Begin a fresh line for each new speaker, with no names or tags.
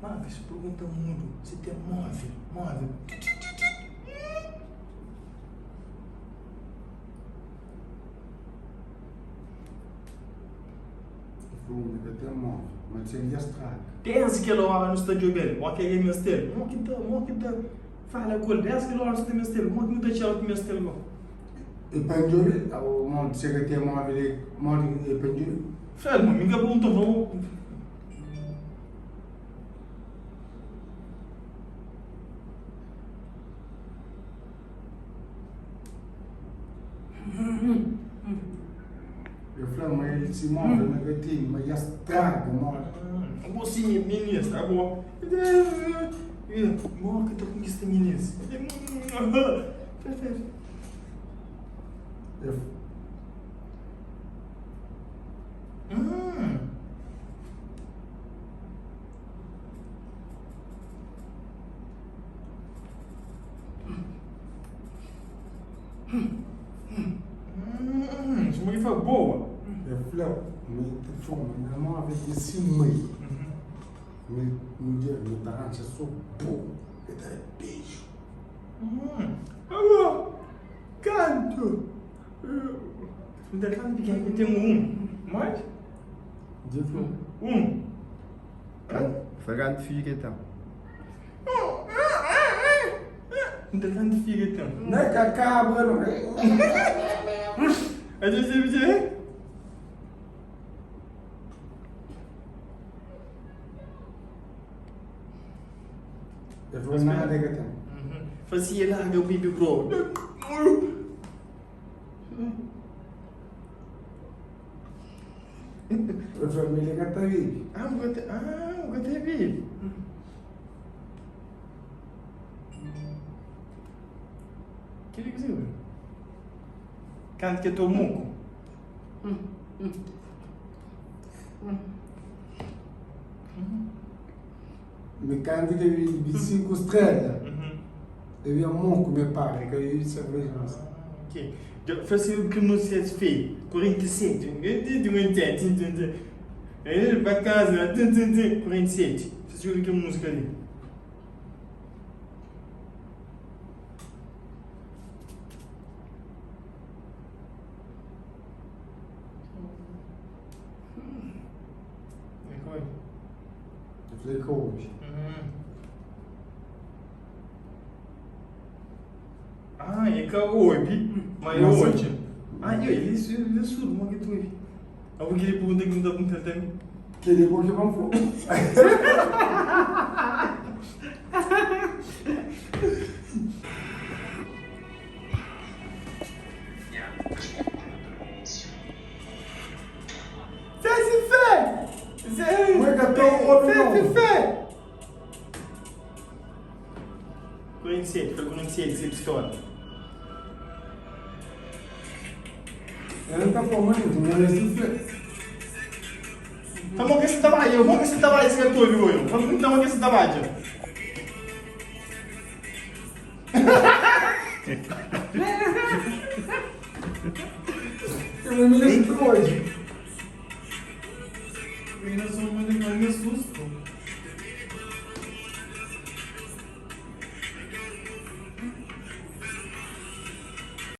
Marcos pergunta mudo si ten móvel, móvel.
Fla ka ten móvel, ma sen dja straga.
Desdi kel óra nu sta djobe-l, ó ki algen meste-l, mo ki ta, mo ki ta fala ku el, desdi kel óra nu sta meste-l, mo ki nu ta txeu ki meste-l go.
E pa N djobe, o modi si ka ten móvel e modi e pa N djobe?
Fla-l, ma mi ka pergunta-m, fla-m.
El fla ma el si móvel ma ka tene, ma dja straga móvel.
Abo si minis, abo. Mo ki ta konkista minis. Suma ki fla boa.
El fla ma el ta txoma nha móvel di si mai. Mi mudjer mi ta ranja so bo el ta da beju.
Abo kantu N ta kantu pikin ki ten un mas
Dja fla.
Un.
Fla kantu fidju ki el ten.
N ta kantu fidju ki el ten.
Na ka kabra no.
Aja si si.
El fla nada ka ten.
Fazia larga bibi bro.
El fla ma el ka ta bebe.
Ah, bu ka ta, ah, bu ka ta bebe. Kili ki sibi? Kantu ki to muku.
Mi kantu ki bi 5 strela. Eu ia moku me pare, ka eu cerveja mas.
Ok. Fasi o que não se fez. 47. Ele vai casa. 47. Você ouviu que música ali? É qual?
Eu falei que hoje.
Ah, é ka obi, ma é odja. Ah, eu, ele, ele é surdo, ma que tu obi. Ah, porque ele pergunta que não tá perguntando também.
Que ele porque vamos for.
Zé se fé! Zé,
Ué, que tô ouvindo.
Zé se fé! 47, foi 47, se pistola.
Eu não tá formando, não é se fé.
Então, mo que se trabalha, mo que se trabalha esse gato viu eu. Então, mo que se trabalha.
Eu me lembro hoje.
Eu não sou muito, mas me assusto.